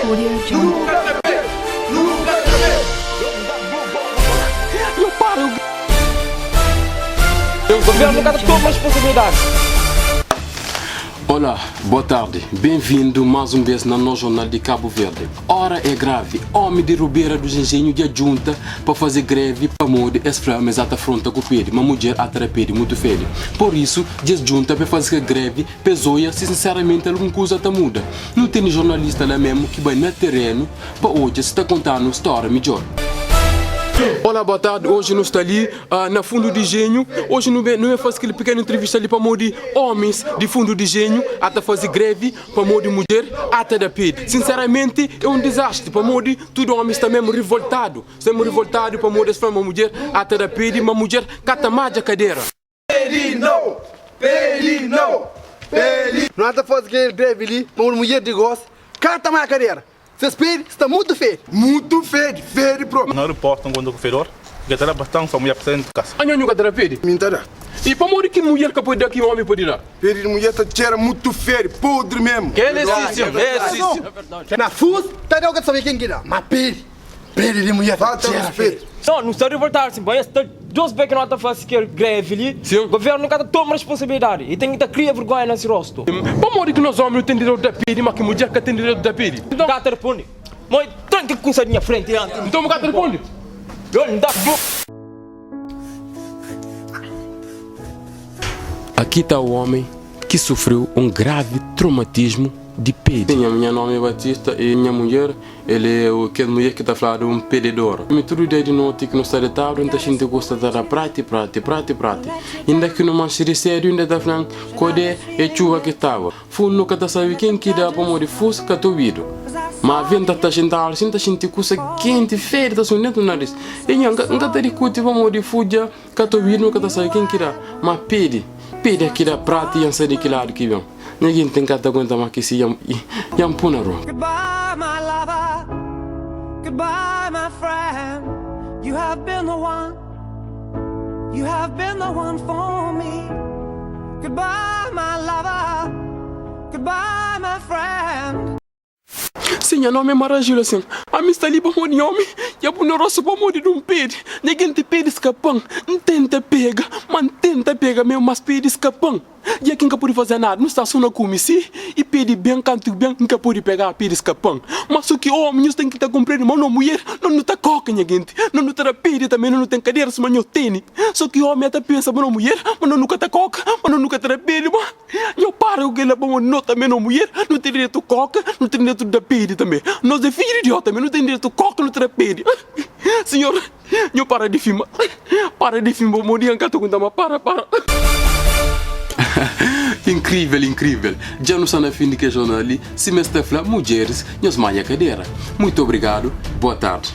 Audio Jungle. Eu paro. O governo nunca toma responsabilidade. Olá, boa tarde. Bem-vindo mais um vez na nosso Jornal de Cabo Verde. Ora é grave, homem de Ribeira dos Engenhos de junta para fazer greve para mode es fla mas ata afronta com pede, uma mulher ata pede muito fede. Por isso, diz junta para fazer greve, pesoia se sinceramente alguma coisa tá muda. Não tem jornalista lá mesmo que vai na terreno para hoje se está contando história melhor. Olá, boa tarde. Hoje nós está ali ah, na Fundo de Engenho. Hoje não não é fazer aquele pequena entrevista ali para de homens de Fundo de Engenho até fazer greve para de mulher até da pede. Sinceramente, é um desastre para de tudo homem está mesmo revoltado. Está mesmo revoltado para de uma mulher até da pede, uma mulher cata mais a cadeira. Pedi não! Pedi não! Pedi! Não anda fazer aquele greve ali para uma mulher de gosto, cata mais a cadeira. Vocês pedem, está muito feio. Muito fede, fede pro. Não reportam quando o fedor, porque está bastante só mulher precisa de casa. Anho nunca terá pede. Mintada. E para morrer que mulher que pode dar que homem pode dar? Pedi de mulher tá cheira muito fede, podre mesmo. Que é é sim. Na FUS, tá dando que saber quem que dá. Mas pede, pede de mulher. Falta cheira respeito. Não, não está revoltado, sim. Bom, está dois vezes que não está fazendo aquele greve ali. Sim. O governo nunca toma responsabilidade e tem que criar vergonha nesse rosto. Para morrer que nós homens não tem direito da pede, mas que mulher que tem direito da pede. Então, Cata responde. Mãe, tranca com essa minha frente. Então, o gato responde. Eu não dá. Aqui está o homem que sofreu um grave traumatismo de pede. Sim, a minha nome é Batista e minha mulher, ele é o aquele mulher que está falando um pedidor. Me tudo dia de noite que não está deitado, então a gente gosta de dar prate, prate, prate, prate. Ainda que não manche sério, ainda está falando, qual é a chuva que estava. Fu nunca tá sabe quem que dá para morrer fusca tá ouvido. Mas vem tá tá sentado, assim tá sentindo coisa quente, fede, tá subindo dentro do nariz. E nunca nunca tá discute para morrer fuja, que tá ouvido, nunca tá sabe quem que dá. Mas pede, pede aqui da prata e ansa de que lado que vem. Ninguém tem que aguentar mais que se yam yam puna rua. Goodbye, my lover. Goodbye, my friend. You have been the one. You have been the one for me. Goodbye, my lover. Goodbye, my friend. Sim, meu nome é Maragil assim. A mim está ali para morrer homem. E a puna roça para morrer de um pede. Ninguém te pede escapão. Não tenta pega, mas tenta pega mesmo, mas pede escapão. E aqui nunca pode fazer nada, não está só na come sim. E pede bem, canto bem, nunca pode pegar, pede escapão. Mas o que homem tem que estar compreendendo, mas não mulher, não não tá coca, minha gente. Não não tá pede também, não não tem cadeira, se não tem. Só que homem até pensa, mas não mulher, mas não nunca tá coca, mas não nunca tá pede, mas eu paro que ela bom não também não mulher, não tem direito coca, não tem direito da pede também. Nós é filho de idiota também, não tem direito coca, não tem pede. Senhor, eu para de filmar. Para de filmar, bom dia, mas para, para. Incrível, incrível. Já não está na fim de que jornal ali, se me está a falar, mulheres, nós manha cadeira. Muito obrigado, boa tarde.